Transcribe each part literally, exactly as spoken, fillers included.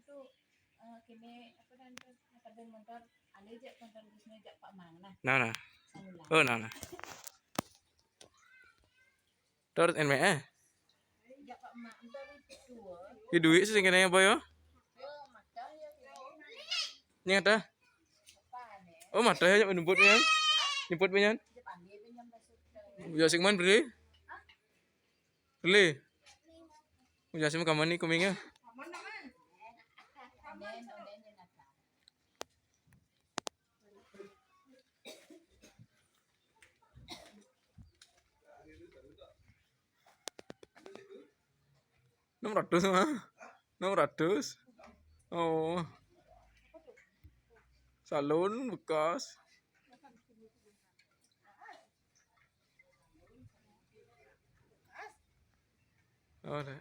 Tu, eh, kini apa dan tu, ada motor, ada je motor bisnya jak Pak Mang nah. Nah, nah. Samulang. Oh, nah, nah. Tur en me eh. Jak Pak Mang, entar itu. Ki duit sih sing kene apa ya? Yo, madah ya. Ini ada. Apa nih? Oh, madah ya nyebut punya. Nyebut punya. Dia panggil pinjam besok. Ya sing man beli. Beli. Ya sing kamu nih kumingnya. Enam ratus mah. Enam ratus. Oh. Salon bekas. Oh, ada.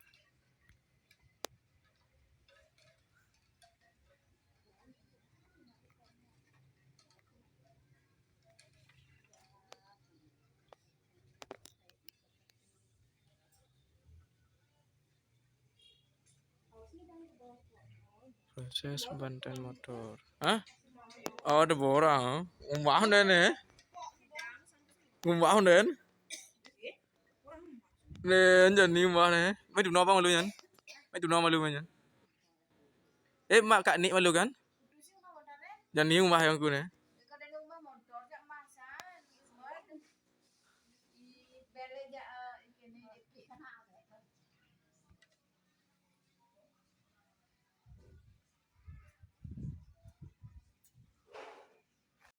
Proses banten motor. Hah? Oh, ada borang. Umbah deh nih. Umbah deh. Nih, jadi umbah nih. Mai duno apa malu nyan? Mai duno malu nyan. Eh, mak kak nik malu kan? Jadi umbah yang ku nih.